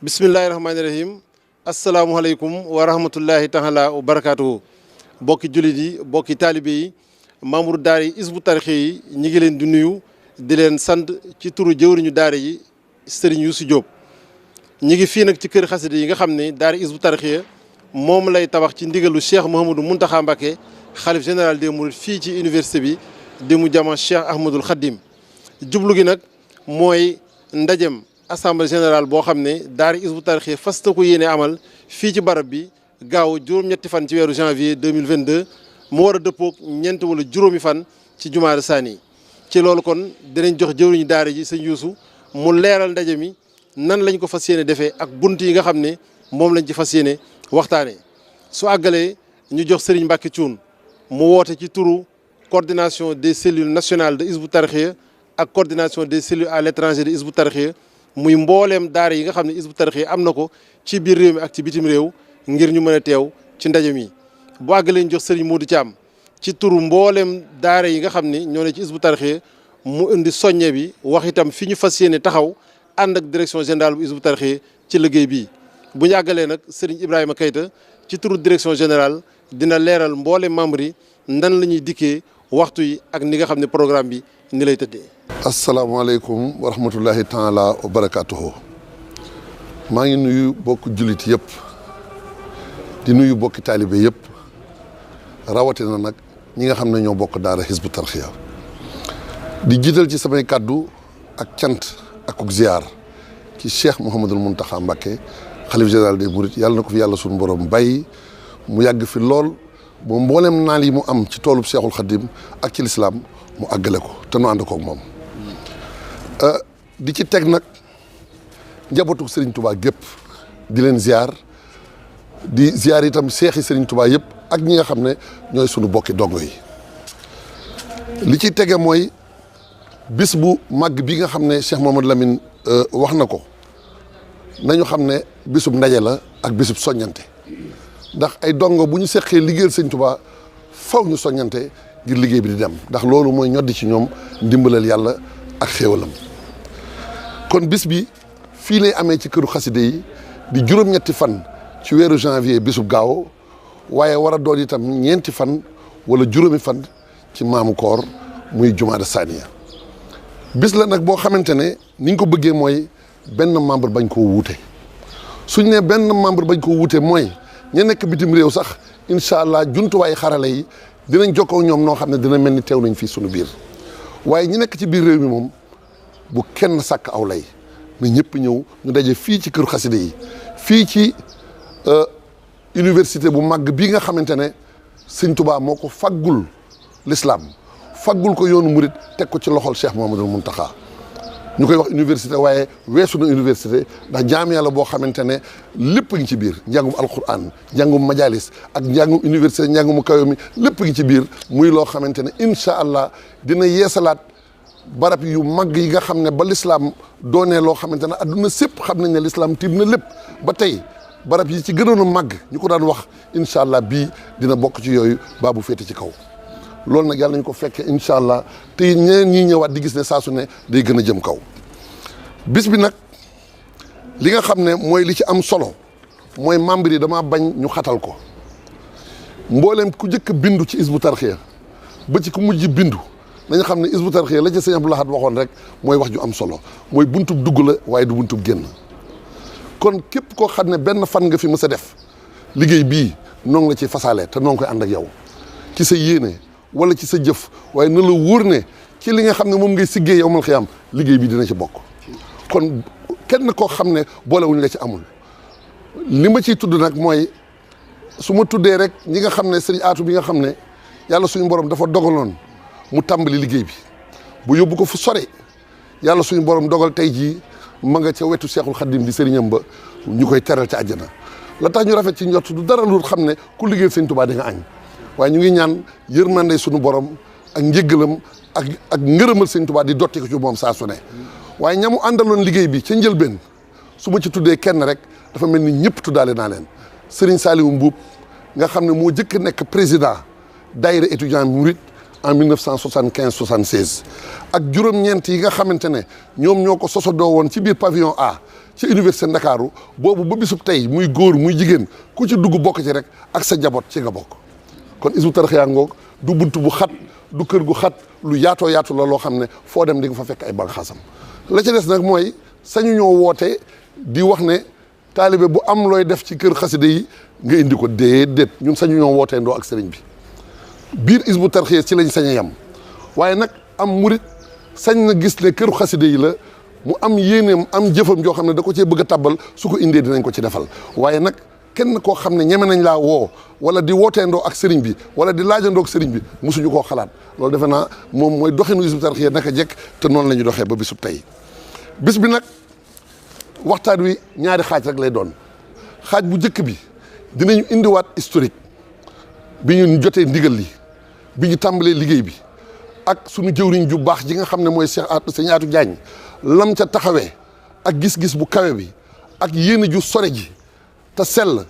Bismillahirrahmanirrahim. Assalamualaikum warahmatullahi taala wa barakatuhu. Bokki jullit yi bokki taalibe yi membre daara yi hizbou tarkhiya yi ñi ngi leen di nuyu di leen sant ci turu jëwriñu daara yi Serigne Youssou Diop. ñi ngi fii nag ci kër xasida yi nga xam ne daara hizbou tarkhiya moom lay tabax ci ndigalu Cheikh Mouhamadou Mountakha Mbacké xalif général des mourides fii ci université bi di mu jama Cheikh Ahmadoul Khadim. jublu gi nag mooy ndajem assemblée générale boo xam ne daara hizbou tarkhiya fas ko yéene amal fii ci barab bi gaaw juróom-ñetti fan ci weeru janvier 2022 mu war a dëppoog ñeent wala juróomi fan ci jumaada saani ci loolu kon dinañ jox jëwriñu daara ji sëñ Youssou mu leeral ndaje mi nan lañ ko fas yéene defee ak bunt yi nga xam ne moom lañ ci fas yéene waxtaanee su àggalee ñu jox Serigne Mbacké Thioune mu woote ci turu coordination des cellules nationales de hizbou tarkhiya ak coordination des cellules à l'étranger de hizbou tarkhiya muy mbooleem daara yi nga xam ne hizbou tarkhiya am na ko ci biir réew mi ak ci bitim réew ngir ñu mën a teew ci ndaje mi. bu àggalee ñu jox Serigne Modou Thiam ci turu mbooleem daara yi nga xam ne ñoo ne ci hizbou tarkhiya mu indi soññe bi wax itam fi ñu fas yéene taxaw ànd ak direction générale bu hizbou tarkhiya ci liggéey bii. bu ñu àggalee nag Serigne Ibrahima Keita ci turu direction générale dina leeral mbooleem membres yi nan la ñuy dikkee waxtu yi ak ni nga xam ne programme bi ni lay tëddee. asalaamaaleykum wa rahmatullahi taala wa barakatuhu. maa ngi nuyu bokk jullit yëpp di nuyu bokki taalibe yëpp rawatina nag ñi nga xam ne ñoo bokk daara hizbou tarkhiya di jiital ci samay kàddu ak cant ak ziar ci Cheikh Mouhamadul Mountakha Mbacké xalif général des mourides yàlla na ko fi yàlla suñu borom bàyyi mu yàgg fi lool ba mboolem naal yi mu am ci toolub Cheikhul Khadim ak ci lislaam mu àggale ko te nu ànd koog moom. di ci teg nag njabootu Serigne Touba gépp di leen ziar di ziar itam seexi Serigne Touba yëpp ak ñi nga xam ne ñooy sunu bokki dongo yi. li ci tege mooy bis bu màgg bi nga xam ne Cheikh Mamadou Lamine wax na ko nañu xam ne bisub ndaje la ak bisub soññante ndax ay dongo bu ñu seqee liggéeyal Serigne Touba faw ñu soññante ngir liggéey bi di dem ndax loolu mooy ñoddi ci ñoom ndimbalal yàlla ak xéewalam. kon bis bi fii lay amee ci këru xaside yi di juróom-ñetti fan ci weeru janvier bisub gaaw waaye war a doon itam ñeenti fan wala juróomi fan ci maamu koor muy jumaada saaniya. bis la nag boo xamante ne ni ñu ko bëggee mooy benn membre bañ koo wuute suñ ne benn membre bañ koo wuute mooy ña nekk bitim réew sax incha allah jumtuwaay xarala yi dinañ jokkoo ñoom noo xam ne dina mel ni teew nañ fii suñu biir waaye ñi nekk ci biir réew mi moom bu kenn sàkk aw lay na ñëpp ñëw ñu daje fii ci këru xaside yi fii ci université bu màgg bii nga xamante ne Sëñ Tuubaa moo ko faggul l'islam faggul ko yoonu murit teg ko ci loxol Cheikh Mouhamadou Mountakha ñu koy wax université waaye weesu na université ndax jaam yàlla boo xamante ne lépp ngi ci biir njàngum alquran njàngum majalis ak njàngum université njàngum kaw mi lépp ngi ci biir muy loo xamante ne incha allah dina yeesalaat barab yu mag yi nga xam ne ba l'islam doonee loo xamante ne adduna sépp xam nañ ne l'islam tiim na lépp ba tey barab yi ci gënoon a màgg ñu ko daan wax incha allah bii dina bokk ci yooyu baabu féete ci kaw loolu nag yàlla nañ ko fekkee incha allah te ñeneen ñi ñëwaat di gis ne saa su ne day gën a jëm kaw bis bi nag li nga xam ne mooy li ci am solo mooy membre yi dama bañ ñu xatal ko mbooleem ku njëkk bindu ci hizbou tarkhiya ba ci ku mujj bindu nañu xam ne hizbou tarkhiya la ci sëñ Abdou Lahad waxoon rek mooy wax ju am solo mooy buntub dugg la waaye du buntub génn kon képp koo xam ne benn fan nga fi mës a def liggéey bii noo ngi la ci fasaale te noo ngi koy ànd ak yow ci sa yéene wala ci sa jëf waaye na la wóor ne ci li nga xam ne moom ngay siggee yow mal xiyaam liggéey bi dina ci bokk kon kenn koo xam ne boolewuñ la ci amul li ma ciy tudd nag mooy su ma tuddee rek ñi nga xam ne sëriñ aatu bi nga xam ne yàlla suñu borom dafa dogaloon mu tàmbali liggéey bi bu yóbbu ko fu sore yàlla suñu borom dogal tey jii ma nga ca wetu Seexul Xadim di sëriñam ba ñu koy teral ca àjjana la tax ñu rafet ci njott du dara lu xam ne ku liggéey Sëñ Tuubaa di nga añ waaye ñu ngi ñaan yërmande suñu borom ak njëggalam ak ngërëmal Sëñ Tuubaa di dotti ko ci moom saa su ne waaye ñamu àndaloon liggéey bi ca njëlbeen su ma ci tuddee kenn rek dafa mel ni ñëpp tuddaale naa leen Serigne Saliou Mbuub nga xam ne moo jëkk nekk président daayira étudiant mouride en 1975-76 ak juróom-ñeent yi nga xamante ne ñoom ñoo ko sosodoo woon ci biir pavillon A ci université Ndakaaru boobu ba bisub tey muy góor muy jigéen ku ci dugg bokk ci rek ak sa njaboot ci nga bokk kon hizbut tarkhiya ngoog du bunt bu xat du kër gu xat lu yaatoo yaatu la loo xam ne foo dem di nga fa fekk ay banqaasam la ci des nag mooy sañu ñoo woote di wax ne taalibe bu am looy def ci kër xasida yi nga indi ko déedéet ñun sañu ñoo wootee ndoo ak sëriñ bi biir hizbut tarkhiya ci lañ sañ a yem waaye nag am murit sañ na gis ne këru xasida yi la mu am yéeneem am jëfam joo xam ne da ko cee bëgg a tàbbal su ko indee dinañ ko ci defal waaye nag kenn koo xam ne ñeme nañ laa woo wala di wooteendoo ak sëriñ bi wala di laajandoo ak sëriñ bi mosuñu koo xalaat loolu defe naa moom mooy doxinu hizbut tarkhiya naka jekk te noonu la ñu doxee ba bisub tey bis bi nag waxtaan wi ñaari xaaj rek lay doon xaaj bu njëkk bi dinañu indiwaat historique bi ñu jotee ndigal li bi ñu tàmbalee liggéey bi ak suñu jëwriñ ju baax ji nga xam ne mooy Sëñ Atou Diagne lam ca taxawee ak gis-gis bu kawe bi ak yéene ju sore ji te sell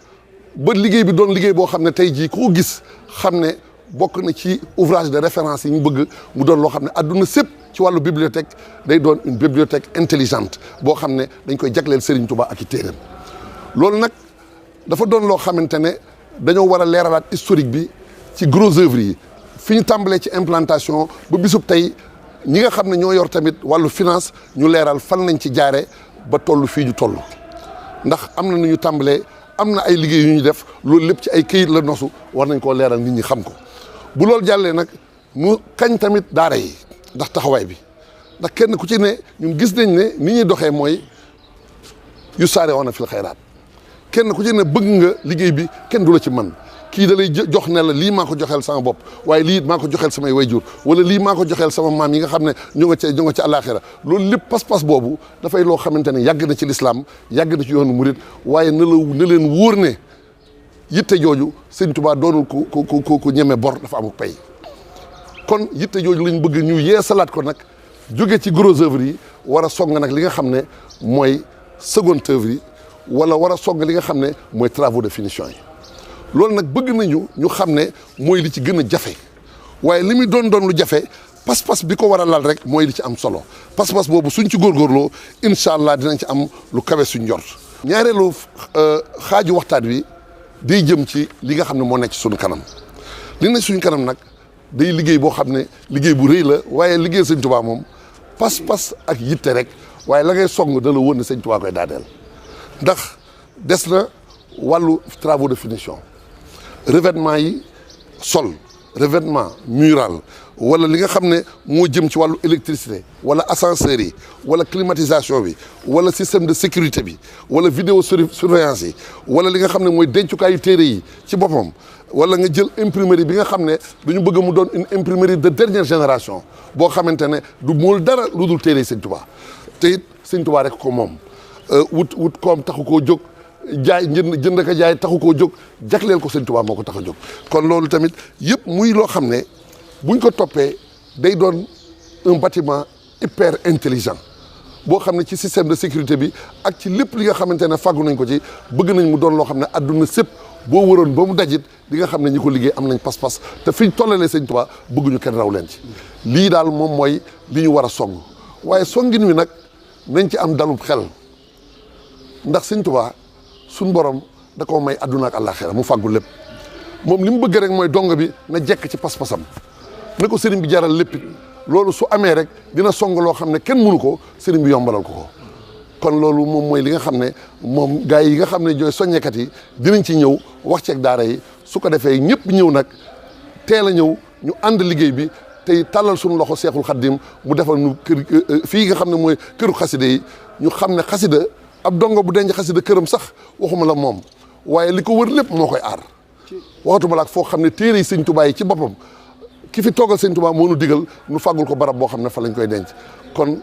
ba liggéey bi doon liggéey boo xam ne tey jii ku ko gis xam ne bokk na ci ouvrage de référence yi ñu bëgg mu doon loo xam ne adduna sépp ci wàllu bibliothèque day doon une bibliothèque intelligente boo xam ne dañ koy jagleel Serigne Touba ak i téeréem loolu nag dafa doon loo xamante ne dañoo war a leeralaat historique bi ci gros œuvres yi fi ñu tàmbalee ci implantation ba bisub tey ñi nga xam ne ñoo yor tamit wàllu finance ñu leeral fan lañ ci jaare ba toll fii ñu toll ndax am na nu ñu tàmbalee am na ay liggéey yu ñu def loolu lépp ci ay këyit la nosu war nañ koo leeral nit ñi xam ko bu loolu jàllee nag mu kañ tamit daara yi ndax taxawaay bi ndax kenn ku ci ne ñun gis nañ ne ni ñuy doxee mooy yu saare woon na fil xayraat kenn ku ci ne bëgg nga liggéey bi kenn du la ci mën kii da lay jox ne la lii maa ko joxeel sama bopp waaye lii maa ko joxeel samay wayjur wala lii maa ko joxeel sama maam yi nga xam ne ñu nga ca àllaaxira loolu lépp pas-pas boobu dafay loo xamante ne yàgg na ci lislaam yàgg na ci yoonu murit waaye na leen wóor ne yitte jooju sëñ Tuubaa doonul ku ñeme bor dafa amuk pay kon yitte jooju lañ bëgg ñu yeesalaat ko nag jóge ci gros œuvre yi war a song nag li nga xam ne mooy seconde œuvre yi wala war a song li nga xam ne mooy travaux de finition yi loolu nag bëgg nañu ñu xam ne mooy li ci gën a jafe waaye li muy doon lu jafe pas-pas bi ko war a lal rek mooy li ci am solo pas-pas boobu suñ ci góorgóorloo incha allah dinañ ci am lu kawe suñ njort. ñaareelu xaaju waxtaan wi day jëm ci li nga xam ne moo nekk ci suñu kanam li nekk suñu kanam nag day liggéey boo xam ne liggéey bu rëy la waaye liggéey sëñ Tuubaa moom pas-pas ak yitte rek waaye la ngay song da la wóor ne sëñ Tuubaa koy daaneel ndax des na wàllu travaux de finition. revêtement yi sol revêtement mural wala li nga xam ne moo jëm ci wàllu électricité wala ascenseurs yi wala climatisation bi wala système de sécurité bi wala vidéo surveillance yi wala li nga xam ne mooy dencukaayu téere yi ci boppam wala nga jël imprimerie bi nga xam ne dañu bëgg mu doon une imprimerie de dernière génération boo xamante ne du mool dara lu dul téere yi Sëñ Tuubaa te it Sëñ Tuubaa rek ko moom wut koom taxu koo jóg jaay jënd ka jaay taxu koo jóg jagleel ko Sëñ Tuubaa moo ko tax a jóg kon loolu tamit yëpp muy loo xam ne buñ ko toppee day doon un bâtiment hyper intelligent boo xam ne ci système de sécurité bi ak ci lépp li nga xamante ne fàggu nañ ko ci bëgg nañ mu doon loo xam ne adduna sépp boo waroon ba mu dajit di nga xam ne ñi ko liggéey am nañ pas-pas te fiñ tollalee Sëñ Tuubaa bëgguñu kenn raw leen ci lii daal moom mooy li ñu war a song waaye songin wi nag nañ ci am dalub xel ndax Sëñ Tuubaa suñ borom da koo may adduna ak àllaaxira mu fàggu lépp moom li mu bëgg rek mooy dongo bi na jekk ci pas-pasam na ko sëriñ bi jaral lépp loolu su amee rek dina song loo xam ne kenn mënu ko sëriñ bi yombalal ko kon loolu moom mooy li nga xam ne moom gars yi nga xam ne ñooy soññekat yi dinañ ci ñëw wax ceeg daara yi su ko defee ñëpp ñëw nag teel a ñëw ñu ànd liggéey bi tey tàllal suñu loxo Seexul Xaddim mu defal ñu kër fii nga xam ne mooy këru xasida yi ñu xam ne xasida ab dongo bu denc xasida këram sax waxuma la moom waaye li ko wër lépp moo koy aar waxatuma la ak foo xam ne téere yi Sëñ Tuubaa yi ci boppam ki fi toogal Sëñ Tuubaa moo nu digal nu fàggul ko barab boo xam ne fa lañ koy denc kon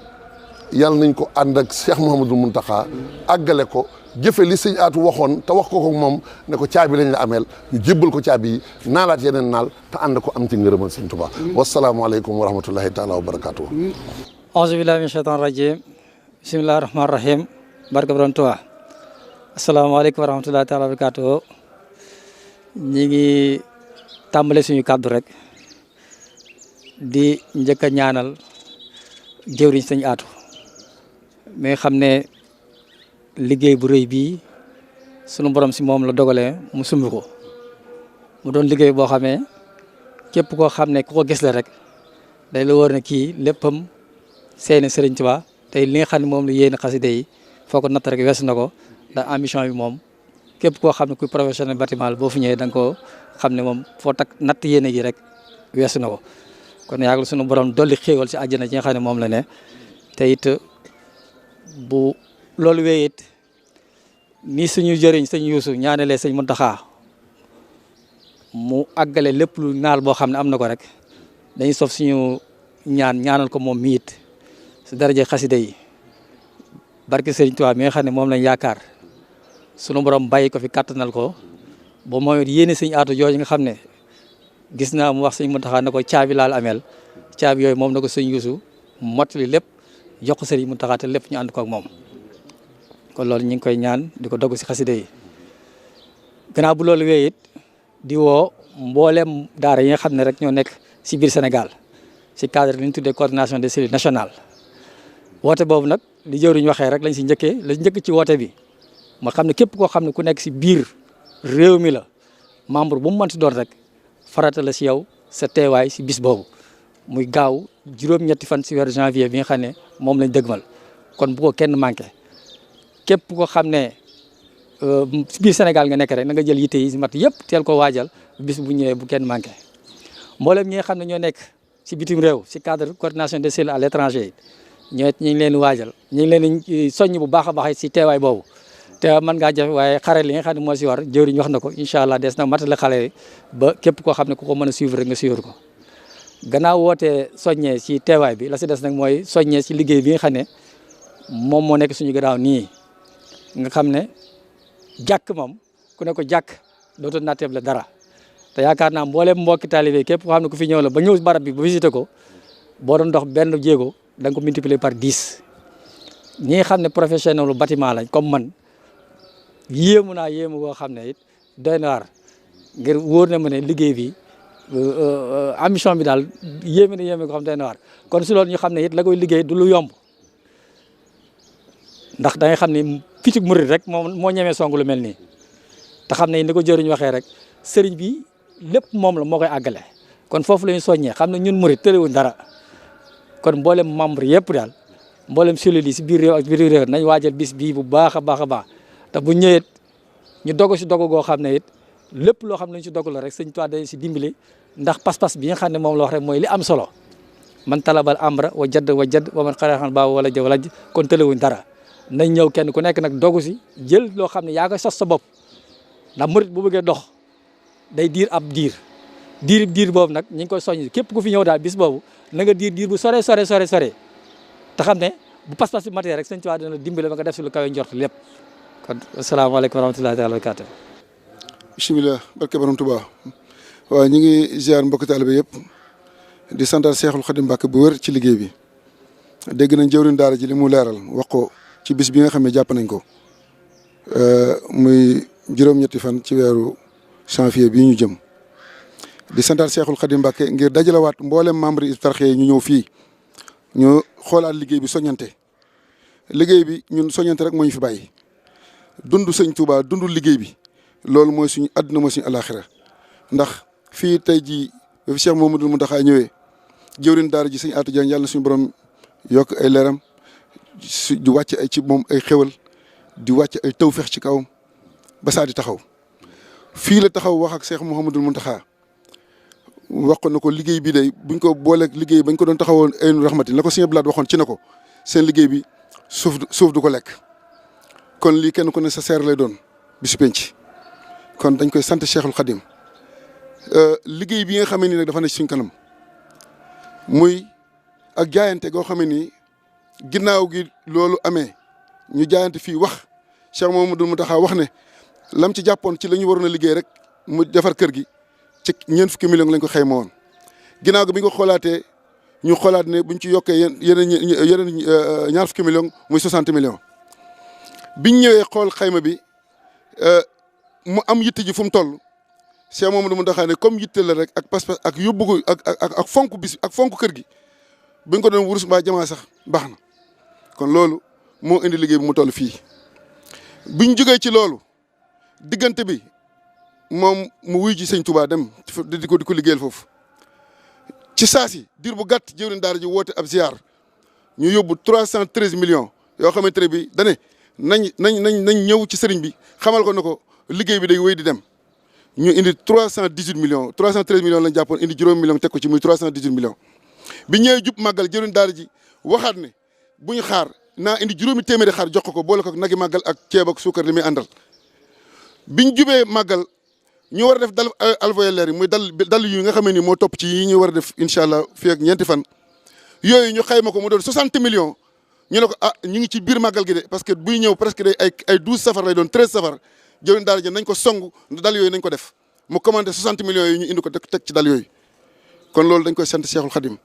yàlla nañ ko ànd ak Cheikh Mouhamadou Mountakha àggale ko jëfe li Sëñ Aatu waxoon te wax ko moom ne ko caabi lañ la ameel ñu jébbal ko caabi yi naalaat yeneen naal te ànd ko am ci ngërëmal Sëñ Tuubaa wasalaamualeykum wa rahmatullahi taala wa barakatuh auzu billahi min shaytan rajim bismillahi rahmani rahim barka borom Tuubaa asalaamaaleykum wa rahmatullahi taala wa barakatuh ñi ngi tàmbale suñu kàddu rek di njëkk a ñaanal jëwriñ Sëñ Aatu mais xam ne liggéey bu rëy bii sunu borom si moom la dogalee mu sumb ko mu doon liggéey boo xamee képp koo xam ne ku ko gis la rek day la wóor ne kii léppam seeni Sëriñ Tuubaa tey li nga xam ne moom la yéene xasida yi foo ko natt rek weesu na ko ndax ambition bi moom képp koo xam ne kuy professionnel bâtiment la boo fi ñëwee da nga koo xam ne moom foo takk natt yéene gi rek weesu na ko kon yàggal sunu borom dolli xéewal si àjjana ji nga xam ne moom la ne te it bu loolu wéy it ni suñu jëriñ sëñ Yuusu ñaanelee sëñ Muntaxa mu àggale lépp lu naal boo xam ne am na ko rek dañuy sof suñu ñaanal ko moom mi it si daraje xasida yi barke Sëriñ Tuubaa mi nga xam ne moom lañ yaakaar sunu borom bàyyi ko fi kàttanal ko ba mooy yéene sëñ aatu jooju nga xam ne gis naa mu wax sëñ Muntaxa na ko caabi laal ameel caabi yooyu moom na ko sëñ Yuusu mottali lépp jox ko Sëriñ Muntaxa te lépp ñu ànd ko ak moom kon loolu ñu ngi koy ñaan di ko dogg si xasida yi gannaaw bu loolu wéy it di woo mboolem daara yi nga xam ne rek ñoo nekk si biir Sénégal si cadre li ñu tuddee coordination des cellules nationales woote boobu nag li jëwriñ waxee rek lañ si njëkkee la njëkk ci woote bi ma xam ne képp koo xam ne ku nekk si biir réew mi la membre bu mu mënti doon rek farata la si yow sa teewaay si bis boobu muy gaaw juróom-ñetti fan si weeru janvier bi nga xam ne moom lañ dëgmal kon bu ko kenn manqué képp koo xam ne si biir Sénégal nga nekk rek na nga jël yitte yi si mat yëpp teel ko waajal bis bu ñëwee bu kenn manqué mboolem ñi nga xam ne ñoo nekk si bitim réew si cadre coordination des cellules à l'étranger yi ñoo ñu ngi leen di waajal ñu ngi leen di soññ bu baax a baax si teewaay boobu te mën ngaa jafe waaye xare li nga xam ne moo si war jëwriñ wax na ko incha allah des na matale xale ba képp koo xam ne ku ko mën a suivre rek nga suivre ko gannaaw wootee soññee si teewaay bi la si des nag mooy soññee si liggéey bi nga xam ne moom moo nekk suñu gannaaw nii nga xam ne jàkk moom ku ne ko jàkk dootul natteeb la dara te yaakaar naa mbooleem mbokki taalibe képp koo xam ne ku fi ñëw la ba ñëw barab bi ba visité ko boo doon dox benn jéego da nga ko multiplier par 10 ñi nga xam ne professionnel lu bâtiment lañ comme man yéemu goo xam ne it doy na waar ngir wóor na ma ne liggéey bi ambition bi daal yéeme goo xam doy na waar kon si loolu ñu xam ne it la koy liggéey du lu yomb ndax da ngay xam ne fitig murid rek moo ñemee song lu mel nii te xam ne ni ko jëriñ waxee rek sëriñ bi lépp moom la moo koy àggale kon foofu la ñu soññee xam ne ñun murid tëlewuñ dara kon mboolem membre yëpp daal mboolem cellules yi si biir réew ak biir réew nañ waajal bis bii bu baax a baax a baax te bu ñëwee ñu dogo si dogo goo xam ne it lépp loo xam ne ñu si dogu la rek sëñ Tuubaa dañ si dimbali ndax pas-pas bi nga xam ne moom la wax rek mooy li am solo man talabal amra wa jadd wa man xaraxan baaw wala jë wala kon tëlewuñ dara nañ ñëw kenn ku nekk nag dogu si jël loo xam ne yaa koy sos sa bopp ndax murit bu bëggee dox day diir ab diir boobu nag ñu ngi koy soññ képp ku fi ñëw daal bis boobu na nga diir bu sore te xam ne bu pas-pas bi matee rek sëñ Tuubaa dina dimbale ba nga def si lu kawe njort lépp kon asalaamaaleykum wa rahmatullahi taala wa barakatuh bisimilah barke borom Tuubaa waaw ñu ngi ziar mbokk taalibe yëpp di santal Seexul Xadim Mbàkke bu wér ci liggéey bi dégg nañ jëwriñ daara ji li mu leeral wax ko ci bis bi nga xam ne jàpp nañ ko muy juróom-ñetti fan ci weeru janvier bii ñu jëm di santal Seexul Xadim Mbàkke ngir dajalawaat mboolem membre yi tarxiya ñu ñëw fii ñu xoolaat liggéey bi soññante liggéey bi ñun soññante rek moo ñu fi bàyyi dund sëñ Touba dund liggéey bi loolu mooy suñu àdduna mooy suñu alaxira ndax fii tey jii fi Cheikh Mamadou Mountakha ñëwee jëwriñ daara ji sëñ Atou Diagne yàlla suñu borom yokk ay leeram di wàcc ay ci moom ay xéwal di wàcc ay tawfeex ci kawam ba saa di taxaw fii la taxaw wax ak Cheikh Mouhamadou Mountakha wax na ko liggéey bi day buñ ko booleeg liggéey bañ ko doon taxawoon aynu rahmati la ko sëñ Blaat waxoon ci na ko seen liggéey bi suuf du ko lekk kon lii kenn ku ne sa seer lay doon bisu penc kon dañ koy sant Cheikhul Khadim liggéey bi nga xamee ni nag dafa ne suñ kanam muy ak jaayante goo xamee ni ginnaaw gi loolu amee ñu jaayante fii wax Cheikh Mamadou Mountakha wax ne lam ci jàppoon ci la ñu waroon a liggéey rek mu defar kër gi ci ñeent fukki millions lañ ko xayma woon ginnaaw gi bi nga xoolaatee ñu xoolaat ne buñ ci yokkee yeneen ñaar fukki millions muy 60 millions biñ ñëwee xool xayma bi mu am yitte ji fu mu toll Cheikh Mamadou Mountakha ne comme yitte la rek ak pas-pas ak yóbbu ko ak fonk bis ak fonk kër gi buñ ko doon wurus mbaa jamaa sax baax na kon loolu moo indi liggéey bi mu toll fii biñ jógee ci loolu diggante bi moom mu wuy ji sëñ Touba dem di ko liggéeyal foofu ci saasi diir bu gàtt jëwriñ daara ji woote ab ziar ñu yóbbu 313 millions yoo xamante ne bi dane nañ ñëw ci sëriñ bi xamal ko ne ko liggéey bi day wéy di dem ñu indi 318 millions 313 millions lañ jàppoon indi juróomi millions teg ko ci muy 318 millions bi ñëwee jub màggal jëwriñ daara ji waxaat ne bu ñu xaar naa indi juróomi téeméeri xaar jox ko boole ko nagi màggal ak ceeb ak suukar li muy àndal biñ jubee màggal ñu war a def dal alvéolaire yi muy dal yu nga xam ne moo topp ci yi ñu war a def incha allah fii ak ñeenti fan yooyu ñu xayma ko mu doon 60 millions ñu ne ko ñu ngi ci biir màggal gi de parce que buy ñëw presque day ay 12 safar lay doon 13 safar jëwriñ daara ji nañ ko song dal yooyu nañ ko def mu commandé 60 millions yi ñu indi ko teg ci dal yooyu kon loolu dañ koy sant Cheikhul Khadim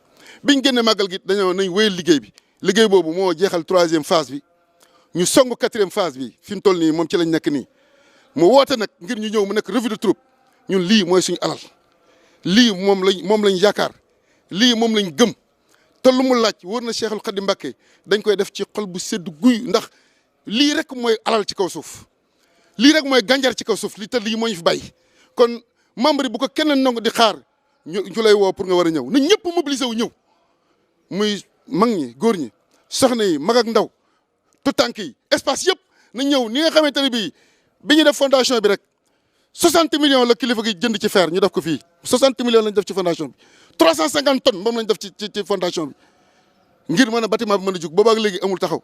biñ génnee màggal gi dañoo nañ wéyal liggéey bi liggéey boobu moo jeexal 3e phase bi ñu song 4e phase bi fi mu toll nii moom ci lañ nekk nii mu woote nag ngir ñu ñëw mu nekk revue de troupe ñun lii mooy suñu alal lii moom lañ yaakaar lii moom lañ gëm te lu mu laaj wóor na Cheikhul Khadim Mbacké dañ koy def ci xol bu sedd guy ndax lii rek mooy alal ci kaw suuf lii rek mooy gànjar ci kaw suuf li te lii moo ñu fi bàyyi kon membre yi bu ko kenn ndong di xaar ñu lay woo pour nga war a ñëw na ñëpp mobiliser wu ñëw muy mag ñi góor ñi soxna yi mag ak ndaw tout tànk yi espace yëpp na ñëw ni nga xamante ne bii bi ñu def fondation bi rek 60 millions la kilifa gi jënd ci fer ñu def ko fii 60 millions lañ def ci fondation bi 350 tonnes moom lañ def ci fondation bi ngir mën a bâtiment bi mën a jug boobaak léegi amul taxaw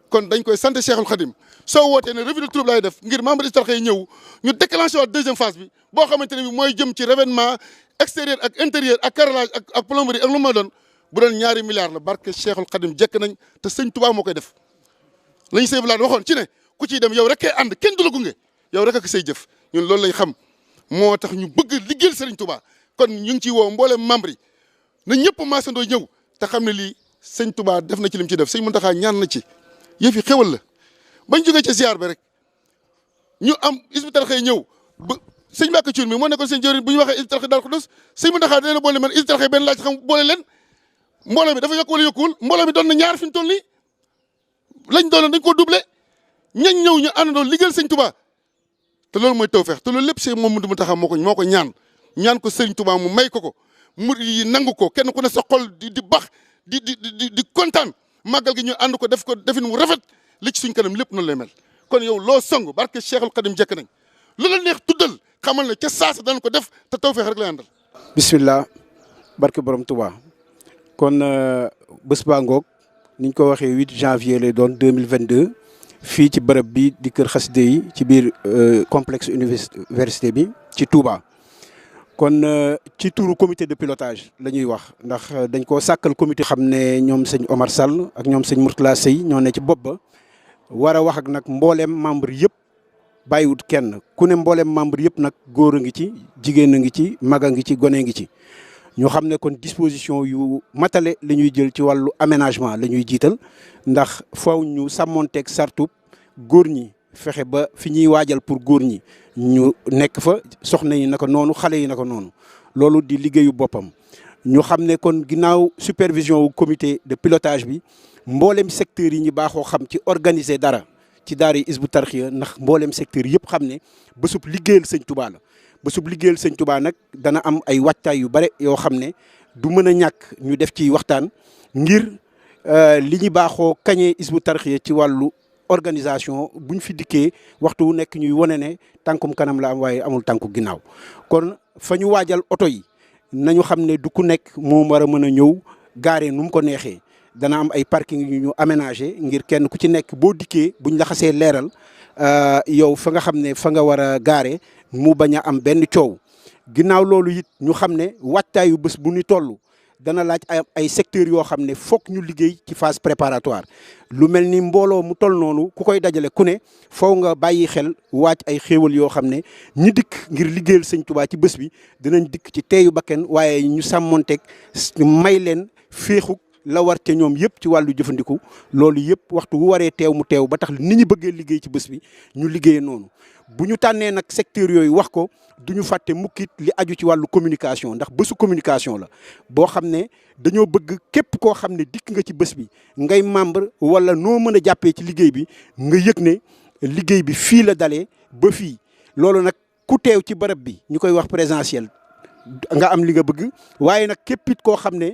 kon dañ koy sant Cheikhul Khadim soo wootee ne revue de troupe laay def ngir membre Hizbut-Tarqiyyah yi ñëw ñu déclenché waat 2e phase bi boo xamante ne bi mooy jëm ci revêtement extérieur ak intérieur ak carrelage ak plomberie ak lu ma doon bu doon ñaari milliards la barke Cheikhul Khadim jekk nañ te sëñ Touba moo koy def lañu sëy bilaat waxoon ci ne ku ciy dem yow rek kay ànd kenn du la gunge yow rek ak say jëf ñun loolu lañ xam moo tax ñu bëgg liggéeyal Serigne Touba kon ñu ngi ciy woo mboolem membre yi na ñëpp maasandoo ñëw te xam ne lii sëñ Touba def na ci lim ci def sëñ Mountakha ñaan na ci yëf yi xewal la bañ jógee ci ziar bi rek ñu am Hizbut-Tarqiyyah ñëw ba sëñ Mbacke Thioune mi moo nekkoon seen jëwriñ bu ñu waxee Hizbut-Tarqiyyah daal ko dos sëñ Mountakha dina boole man Hizbut-Tarqiyyah benn laaj xam boole leen mbooloo mi dafa yokk wala yokkuwul mbooloo mi doon na ñaar fi mu toll nii lañ doon dañ koo doublé ñañ ñëw ñu àndandoo liggéeyal sëñ Touba te loolu mooy tawfeex te loolu lépp Cheikh Mamadou Mountakha moo ko ñaan ko sëriñ Touba mu may ko murid yi nangu ko kenn ku ne sa xol di bax di kontaan màggal gi ñu ànd ko def ko defin mu rafet li ci suñ kanam lépp noonu lay mel kon yow loo song barke Cheikhul Khadim jekk nañ lu la neex tuddal xamal ne ca saasa danañ ko def te tawfeex rek lay àndal. bismillah barke borom Touba kon bés baa ngoog niñ ko waxee 8 janvier lay doon 2022 fii ci bërëb bi di kër xaside yi ci biir complexe université bi ci Touba. kon ci turu comité de pilotage la ñuy wax ndax dañ koo sàkkal comité. xam ne ñoom sëñ Omar Sall ak ñoom sëñ Mourtala Sey ñoo ne ci bopp ba war a wax ak nag mbooleem membre yëpp bàyyiwut kenn ku ne mbooleem membre yëpp nag góor a ngi ci jigéen a ngi ci mag a ngi ci gone ngi ci. ñu xam ne kon disposition yu matale la ñuy jël ci wàllu aménagement la ñuy jiital ndax faw ñu sàmmonteeg sartub góor ñi fexe ba fi ñuy waajal pour góor ñi ñu nekk fa soxna yi naka noonu xale yi naka noonu loolu di liggéeyu boppam. ñu xam ne kon ginnaaw supervision wu comité de pilotage bi mboolem secteurs yi ñu baaxoo xam ci organiser dara ci daara yi Hizbut-Tarqiyyah ndax mboolem secteur yëpp xam ne bésub liggéeyal sëñ Touba la. bésub liggéeyal sëñ Touba nag dana am ay waajtaay yu bare yoo xam ne du mën a ñàkk ñu def ci waxtaan ngir li ñu baaxoo kañee Hizbut-Tarqiyyah ci wàllu organisation buñ fi dikkee waxtu wu nekk ñuy wane ne tànkum kanam la am waaye amul tànku ginnaaw kon fa ñu waajal oto yi nañu xam ne du ku nekk moo war a mën a ñëw gaare nu mu ko neexee dana am ay parking yu ñu aménagé ngir kenn ku ci nekk boo dikkee buñ la xasee leeral yow fa nga xam ne fa nga war a gaare mu bañ a am benn coow ginnaaw loolu it ñu xam ne waajtaayu bés bu ñu toll dana laaj ay secteurs yoo xam ne foog ñu liggéey ci phase préparatoire lu mel ni mbooloo mu toll noonu ku koy dajale ku ne faw nga bàyyi xel waaj ay xéewal yoo xam ne ñi dikk ngir liggéeyal sëñ Touba ci bés bi dinañ dikk ci teeyu bakken waaye ñu sàmmonteeg may leen féexuk la war te ñoom yëpp ci wàllu jëfandiku loolu yëpp waxtu wu waree teew mu teew ba tax ni ñu bëggee liggéey ci bés bi ñu liggéeyee noonu bu ñu tànnee nag secteur yooyu wax ko du ñu fàtte mukkit li aju ci wàllu communication ndax bésu communication la boo xam ne dañoo bëgg képp koo xam ne dikk nga ci bés bi ngay membre wala noo mën a jàppee ci liggéey bi nga yëg ne liggéey bi fii la dalee ba fii loolu nag ku teew ci bërëb bi ñu koy wax présentiel nga am li nga bëgg waaye nag képp it koo xam ne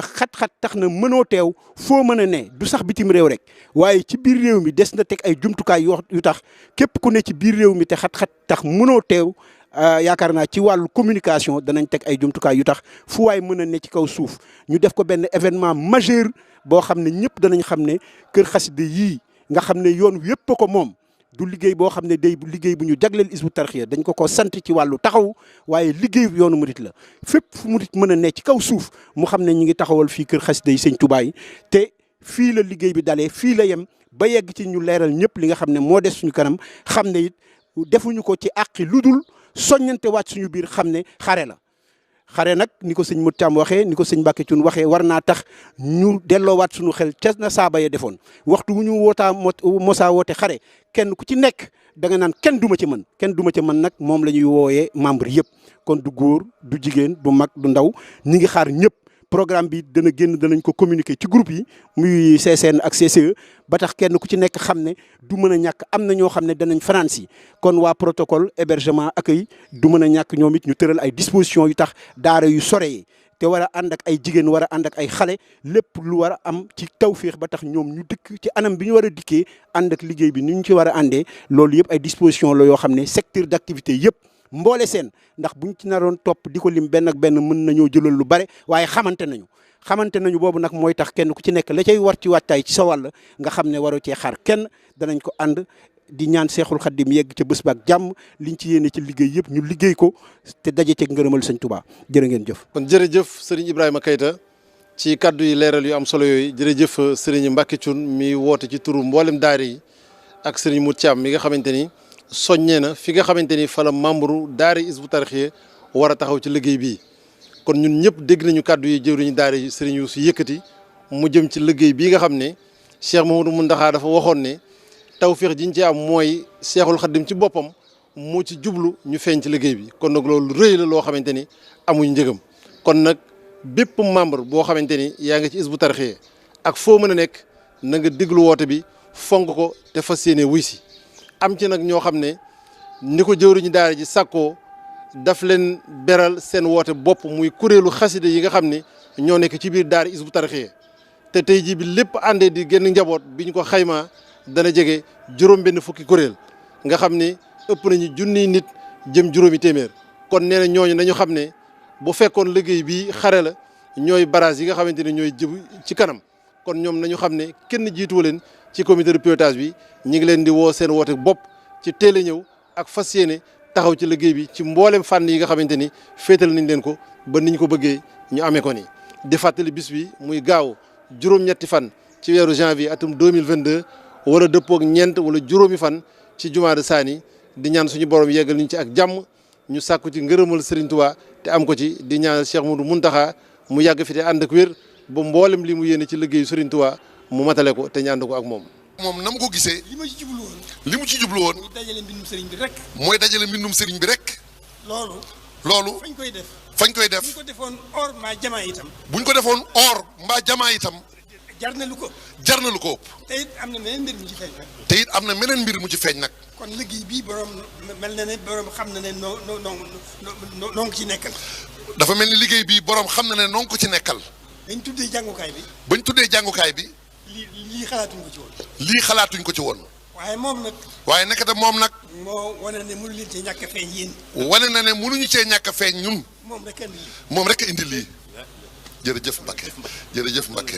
xat-xat tax na mënoo teew foo mën a ne du sax bitim réew rek waaye ci biir réew mi des na teg ay jumtukaay yu tax képp ku ne ci biir réew mi te xat-xat tax mënoo teew yaakaar naa ci wàllu communication danañ teg ay jumtukaay yu tax fu waay mën a ne ci kaw suuf ñu def ko benn événement majeur boo xam ne ñëpp danañ xam ne kër xasida yii nga xam ne yoon yëpp ko moom du liggéey boo xam ne day liggéey bu ñu jagleel hizbut tarkhiya dañ ko sant ci wàllu taxaw waaye liggéey yoonu murit la fépp fu murit mën a ne ci kaw suuf mu xam ne ñu ngi taxawal fii kër xasida yi sëñ Touba yi te fii la liggéey bi dalee fii la yem ba yegg ci ñu leeral ñëpp li nga xam ne moo des suñu kanam xam ne it defuñu ko ci àqi lu dul soññante waat suñu biir xam ne xare la xare nag ni ko sëñ Mut Caam waxee ni ko sëñ Mbàkke Cuun waxee war naa tax ñu delloowaat suñu xel ca na saaba ya defoon waxtu wu ñu mosaa woote xare kenn ku ci nekk da nga naan kenn duma ci mën kenn duma ci mën nag moom la ñuy wooyee membre yëpp kon du góor du jigéen du mag du ndaw ñi ngi xaar ñëpp programme bi dana génn danañ ko communiquer ci groupe yi muy CCN ak CCE ba tax kenn ku ci nekk xam ne du mën a ñàkk am na ñoo xam ne danañ fanaan si kon waa protocole hébergement accueil du mën a ñàkk ñoom it ñu tëral ay dispositions yu tax daara yu sore yi te war a ànd ak ay jigéen war a ànd ak ay xale lépp lu war a am ci tawféex ba tax ñoom ñu dikk ci anam bi ñu war a dikkee ànd ak liggéey bi ni ñu ci war a àndee loolu yëpp ay dispositions la yoo xam ne secteur d'activité yëpp mboole seen ndax buñ ci naroon topp di ko lim benn ak benn mën nañoo jëlal lu bare waaye xamante nañu boobu nag mooy tax kenn ku ci nekk la cay war ci waajtaay ci sa wàll nga xam ne waroo cee xaar kenn danañ ko ànd di ñaan seexul xaddim yegg ca bés ba ak jàmm liñ ci yéene ci liggéey yëpp ñu liggéey ko te daje ceeg ngërëmal sëñ Touba jërë ngeen jëf. kon jërëjëf Serigne Ibrahima Keita ci kaddu yi leeral yu am solo yooyu jërëjëf Serigne Mbacke Thioune mi woote ci turu mboolem daara yi ak Serigne Mut Caam mi nga xamante ni soññee na fi nga xamante ni fa la membre daara hizbut tarkhiya war a taxaw ci liggéey bii kon ñun ñëpp dégg nañu kàddu yi jëwriñu daara yi Serigne Youssou yëkkati mu jëm ci liggéey bii nga xam ne Cheikh Mouhamadou Mountakha dafa waxoon ne tawféex ji ñu ci am mooy Cheikhul Khadim ci boppam moo ci jublu ñu feeñ ci liggéey bi kon nag loolu rëy la loo xamante ni amuñ njëgam kon nag bépp membre boo xamante ni yaa ngi ci hizbut tarkhiya ak foo mën a nekk na nga déglu woote bi fonk ko te fas yéene wuy si am ci nag ñoo xam ne ni ko jëwriñu daara ji sàkkoo daf leen beral seen woote bopp muy kuréelu xasida yi nga xam ne ñoo nekk ci biir daara hizbut tarkhiya te tey jii bi lépp àndee di génn njaboot bi ñu ko xaymaa dana jege juróom-benn fukki kuréel nga xam ne ëpp nañu junniy nit jëm juróomi téeméer kon nee na ñooñu nañu xam ne bu fekkoon liggéey bi xare la ñooy barrage yi nga xamante ne ñooy jëm ci kanam kon ñoom nañu xam ne kenn jiituwu leen ci comité de pilotage bi ñi ngi leen di woo seen woote bopp ci teel a ñëw ak fas yéene taxaw ci liggéey bi ci mboolem fànn yi nga xamante ni féetal nañ leen ko ba niñ ko bëggee ñu amee ko ni di fàttali bis bi muy gaaw juróom-ñetti fan ci weeru janvier atum 2022 wala dëppook ñeent wala juróomi fan ci jumaa de saani di ñaan suñu borom yeggal ñu ci ak jàmm ñu sàkku ci ngërëmal Serigne Touba te am ko ci di ñaan Cheikh Mouhamadou Mountakha mu yàgg fi te ànd ak wér ba mboolem li mu yéene ci liggéeyu Serigne Touba mu matale ko te ñu ànd ko ak moom. moom na mu ko gisee. li ma ci jublu woon. li mu ci jublu woon. mooy dajale mbindum sëriñ bi rek. mooy dajale mbindum sëriñ bi rek. loolu. fañ koy def. fañ koy def. buñ ko defoon or mbaa jamaa itam. buñ ko defoon or mbaa jamaa itam. jar na lu ko. jar na lu ko ëpp. te it am na meneen mbir mu ci feeñ nag. te it am na meneen mbir mu ci feeñ nag. kon liggéey bii borom mel na ne borom xam na ne noo ngi ci nekkal. dafa mel ni liggéey bii borom xam na ne noo ngi ko ci nekkal. bañ tuddee jàngukaay bi. bañ tuddee jàngukaay bi. lii xalaatuñ ko ci woon. lii xalaatuñ ko ci woon. waaye moom nag. waaye nekkate moom nag. moo wane ne mënu leen cee ñàkk a feeñ yéen. wane na ne mënuñu cee ñàkk a feeñ ñun. moom rek a indi lii. moom rek a indi lii. jërëjëf Mbacke jërëjëf Mbacke.